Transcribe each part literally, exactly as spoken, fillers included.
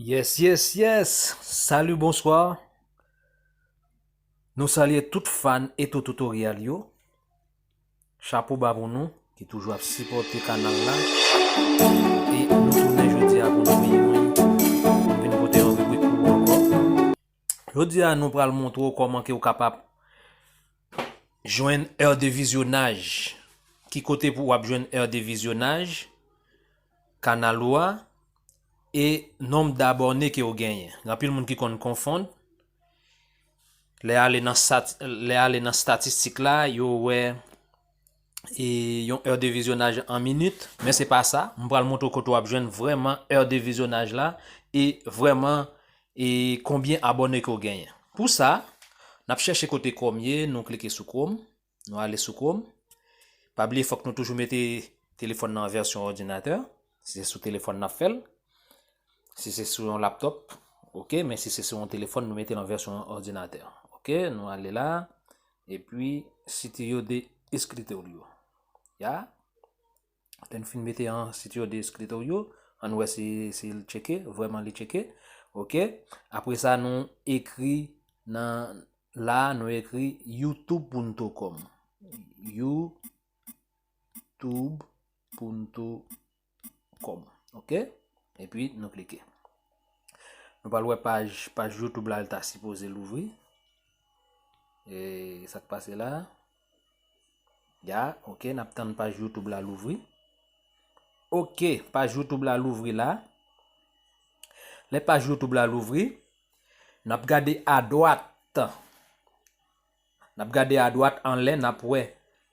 Yes, yes, yes. Salut, bonsoir. Nou salye tout fan Eto Tutorial yo. Chapo ba pou nou ki toujou ap sipòte kanal la. E nou tounen jodi a pou nou vin, vin pote yon ribrik pou ou ankò. Jodi a nou pral montre w kòman ke w kapab jwenn è de vizyonaj. Ki kote pou w ap jwenn è de vizyonaj kanal ou a e nonb dabòne ke w genyen. Gen anpil moun ki konn konfonn. Lè ale nan stat, lè ale nan statistik la, yo wè e yon è de vizyonaj an minit, men se pa sa. M pral montre w kote w ap jwenn vrèman è de vizyonaj la e vrèman e konbyen abòne ke w genyen. Pou sa, n ap chèche kote Chrome ye, nou klike sou Chrome, nou ale sou Chrome. Pa bliye, fòk nou toujou mete telefòn nan an vèsyon òdinatè. Si se sou telefòn n ap fè l. Si se sou yon laptòp, oke, men si se sou yon telefòn, nou mete l an vèsyon òdinatè. Oke, nou ale la, epi sitio de escritorio. Ya, lè n fin mete an sitio de escritorio, ann wè si, si l tcheke, vrèman li tcheke. Oke, apre sa, nou ekri nan, la, nou ekri youtube punto com. YouTube punto com. Oke? Epi nou klike. Nou pral wè paj, paj YouTube la, l ta sipoze louvri. E sa k pase la? Ya, oke, n ap tann paj YouTube la louvri. Oke, paj YouTube la louvri la. Lè paj YouTube la louvri, n ap gade adwat. N ap gade adwat anlè, n ap wè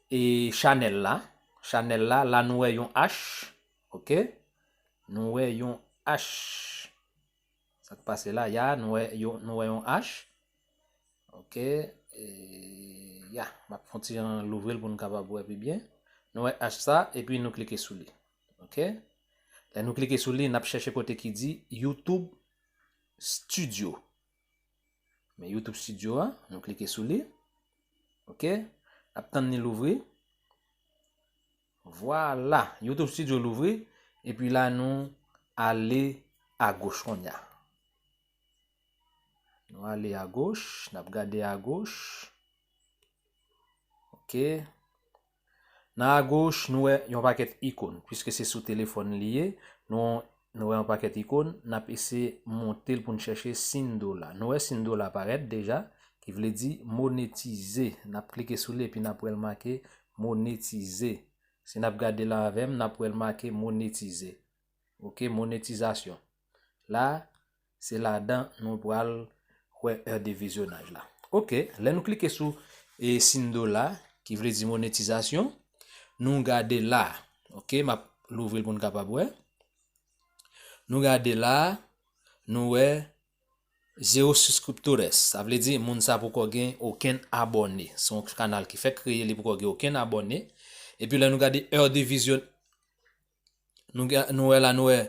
e chanèl la. Chanèl la, la nou wè yon H. Oke? Nou wè yon H. Sa k pase la, ya, nou wè yo, nou wè yon H. Oke? E, ya, m ap fè yon ti jan louvri l pou n kapab wè pi byen. Nou wè H sa, epi nou klike sou li. Oke? Lè nou klike sou li, n ap chèche kote ki di YouTube Studio. Men YouTube Studio a, nou klike sou li. Oke? N ap tann li louvri. Vwala, YouTube Studio louvri. Epi la, nou ale agoch kounye a. Nou ale agoch, n ap gade agoch. Oke. Nan agoch, nou wè yon pakèt ikòn. Piske se sou telefòn li ye, nou, nou wè yon pakèt ikòn, n ap eseye monte l pou n chèche siy dola. Nou wè siy dola parèt deja, ki vle di monetize. N ap klike sou li epi n ap wè l make monetize. Si n ap gade la avè m, n ap wè l make monetize. Oke, monetizasyon. La, se ladan nou pral wè è de vizyonaj la. Oke, lè nou klike sou e siy dola, ki vle di monetizasyon, nou gade la. Oke, m ap louvri l pou n kapab wè. Nou gade la, nou wè zéro suscriptores. Sa vle di moun sa poko gen okenn abòne. Se yon kanal ki fèk kreye, li poko gen okenn abòne. Epi lè nou gade è de vizyon, nou, ga- nou wè la, nou wè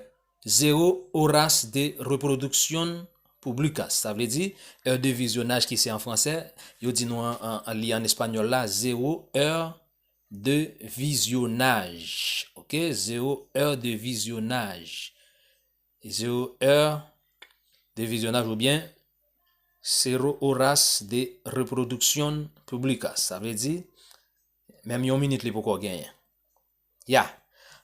zéro horas de reproducción publicas. Sa vle di, è de vizyonaj ki se an fransè, yo di nou an, an, an li an espanyòl la, zéro heure de visionnage. Oke, zéro heure de visionnage. Zéro heure de visionnage oubyen cero horas de reproducción publicas. Sa vle di, menm yon minit li poko genyen. Ya.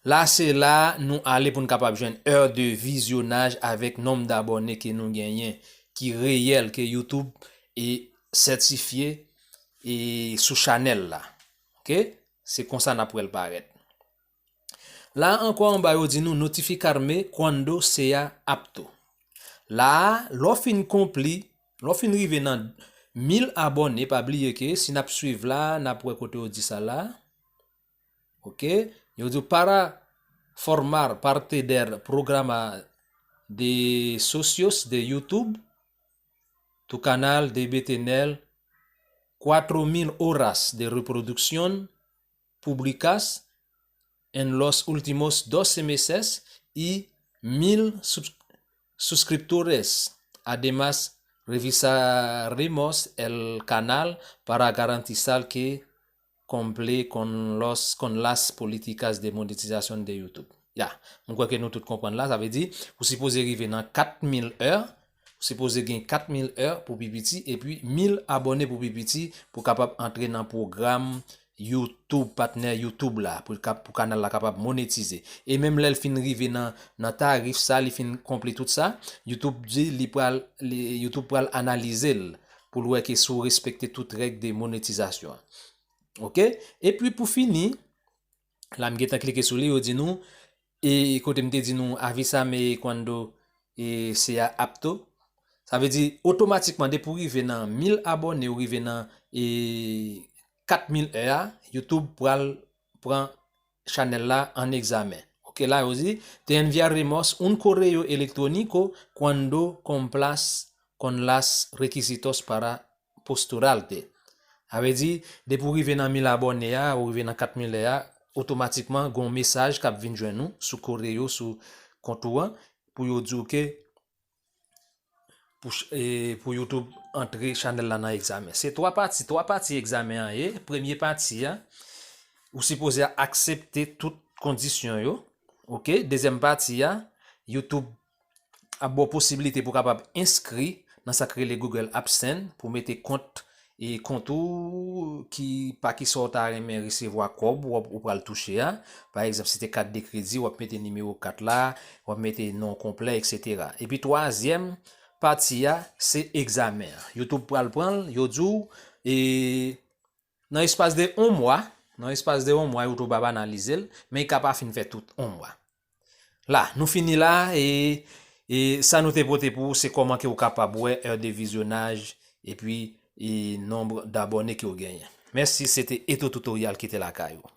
La, se la nou ale pou n kapab jwenn è de vizyonaj avèk nonb dabòne ke nou genyen, ki reyèl, ke YouTube e sètifye e sou chanèl la. Oke? Se konsa n ap wè l parèt. La ankò anba yo di nou notificarme cuando sea apto. La, lè w fin konpli, lè w fin rive nan mil abòne, pa bliye ke si n ap swiv la, n ap wè kote yo di sa la. Oke? Yo di w para formar parte del programa de socios de YouTube, tu canal debe tener cuatro mil horas de reproducción publicas en los últimos doce meses y mil sus- suscriptores. Además, revisaremos el canal para garantizar que cumple con los, con las políticas de monetización de YouTube. Mwen kwè ke nou tout konprann la, sa vle di, ou sipoze rive nan kat mil è, ou sipoze gen kat mil è pou pi piti, epi mil abòne pou pi piti, pou kapab antre nan pwogram YouTube, patnè YouTube la, pou, pou kanal la kapab monetize. E menm lè l fin rive nan, nan tarif sa, li fin konpli tout sa, YouTube di li pral, li, YouTube pral analize l pou l wè ke si w respekte tout règ de monetizasyon. Oke? Epi pou fini, la m gentan klike sou li, yo di nou, e kote m te di nou, avísame cuando e sea apto. Sa vle di, otomatikman, depi w rive nan mil abòne, ou rive nan e, kat mil è a, YouTube pral pran chanèl la an egzamen. Oke, la yo di, te enviaremos un correo electrónico cuando cumplas con las requisitos para postularte. Sa vle di, depi w rive nan mil abòne a, ou rive nan kat mil è a, otomatikman, gen yon mesaj k ap vin jwenn ou sou correo, sou kont ou an, pou yo di w ke pou, ch- e, pou YouTube antre chanèl la nan egzamen. Se twa pati, twa pati egzamen an ye. Premye pati a, ou sipoze aksepte tout kondisyon yo. Oke? Dezyèm pati a, YouTube ap ba w posibilite pou w kapab enskri nan sa k rele Google AdSense pou mete kont e kont ou ki pa ki sa w ta renmen resevwa kòb w ap- ou pral touche a. Pa egzanp, si te kat de kredi, w ap mete nimewo kat la, w ap mete non konplè, etsetera. Epi twazyèm pati a, se egzamen an. YouTube pral pran l, yo di w, e nan espas de yon mwa, nan espas de yon mwa, YouTube ap analize l, men li ka pa fin fè tout yon mwa. La, nou fini la, e, e sa nou te pote pou ou, se kòman ke ou kapab wè è de vizyonaj, epi, e nonb dabòne ke ou genyen. Mèsi, se te Eto Tutorial ki te lakay ou.